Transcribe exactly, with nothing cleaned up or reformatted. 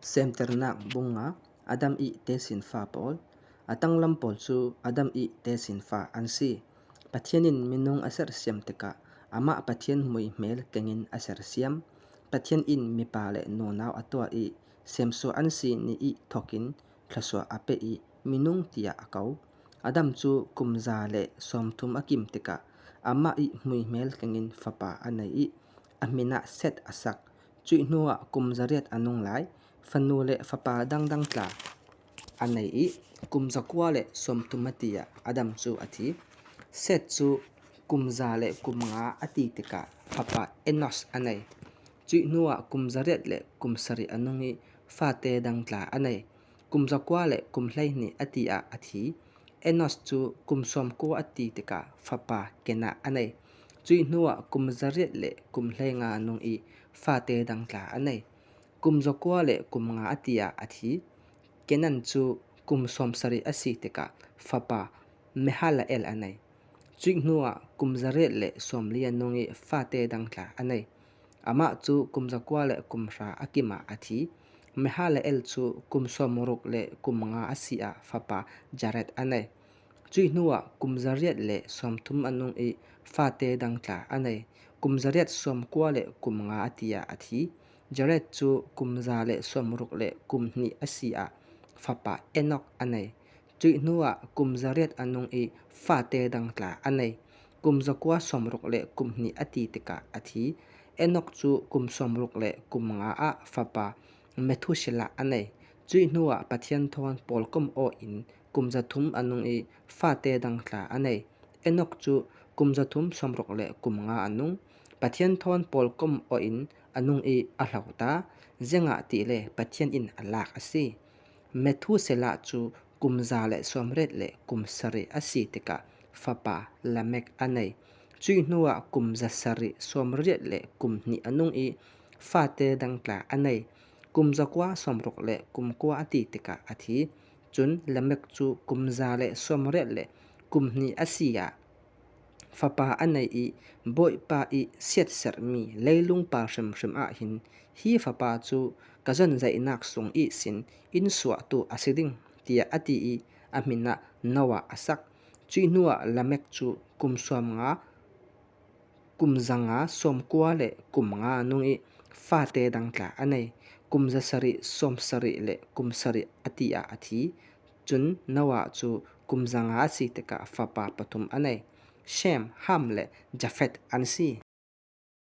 Semtirnak bung nga. Adam ii tesinfa pawl. A tanglam pawl chu Adam ii tesinfa an si. Pathian in minung a sersiam tikah, amah Pathian hmuihmel kengin a sersiam. Pathian in mipa le nunau a tuah ii, semsuah an si ni ii thokin thluasuah a pia ii, minung tiah a ko. Adam chu kum za le sawmthum a kim tikah, amah ii hmuihmel kengin fapa a nei ii, a hmin ah Seth a sak. Cuih hnuah kum zariat a nung lai, fanu le fapa dangdang tla a nei ii, kum zakua le sawmthum a ti ah Adam chu a thi. Seth chu kum za le kum nga a ti tikah fapa Enosh a nei. Cuih hnuah kum zariat le kum sarih a nung ii, fate dang tla a nei. Kum zakua le kum hleihnih a ti ah a thi. Enosh chu kum sawmkua a ti tikah fapa Kenan a nei. Cuih hnuah kum zariat le kum hleinga a nung ii, fate dang tla a nei. Kum zakua le kum nga a ti ah a thi. Kenan chu kum sawmsarih a si tikah fapa Mahalalel a nei. Cuih hnuah kum zariat le sawmli a nung ii, fate dang tla a nei. Amah chu kum zakua le kum hra a kim ah a thi. Mahalalel chu kum sawmruk le kum nga a si ah fapa Jared a nei. Cuih hnuah kum zariat le sawmthum a nung ii, fate dang tla a nei. Kum zariat sawmkua le kum nga a ti ah a thi. Jared chu kum za le sawmruk le kum hnih a si ah fapa Enosh a nei. Cuih hnuah kum zariat a nung ii, fate dang tla a nei. Kum zakua sawmruk le kum hnih a ti tikah a thi. Enosh chu kum sawmruk le kum nga ah fapa Methuselah a nei. Cuih hnuah Pathian thawn pawlkom aw in kum zathum a nung ii, fate dang tla a nei. Enosh chu kum zathum sawmruk le kum nga a nung. Pathian thawn pawlkom aw in a nung ii a hlau ta, ziangahtile Pathian in a lak a si. Methuselah chu kum za le sawmriat le kum sarih a si tikah fapa Lamekh a nei. Cuih hnuah kum zasarih sawmriat le kum hnih a nung ii, fate dang tla a nei. Kum zakua sawmruk le kum kua a ti tikah a thi. Cun Lamekh chu kum za le sawmriat le kum hnih a si ah fapa a nei ii, Bawipa ii siatserhmi leilung pa hrimhrim ah hin, hi fapa chu ka zonzainak sung ihsin in suahtu a si ding, tiah a ti ii, a hmin ah Noah a sak. Cuih hnuah Lamekh chu kum sawmnga, kum zanga sawmkua le kum nga a nung ii, fate dang tla a nei. Kum zasarih sawmsarih le kum sarih a ti ah a thi. Cun Noah cu kum zanga a si tikah fapa pathum a nei. Shem, Ham le Jafeth an si.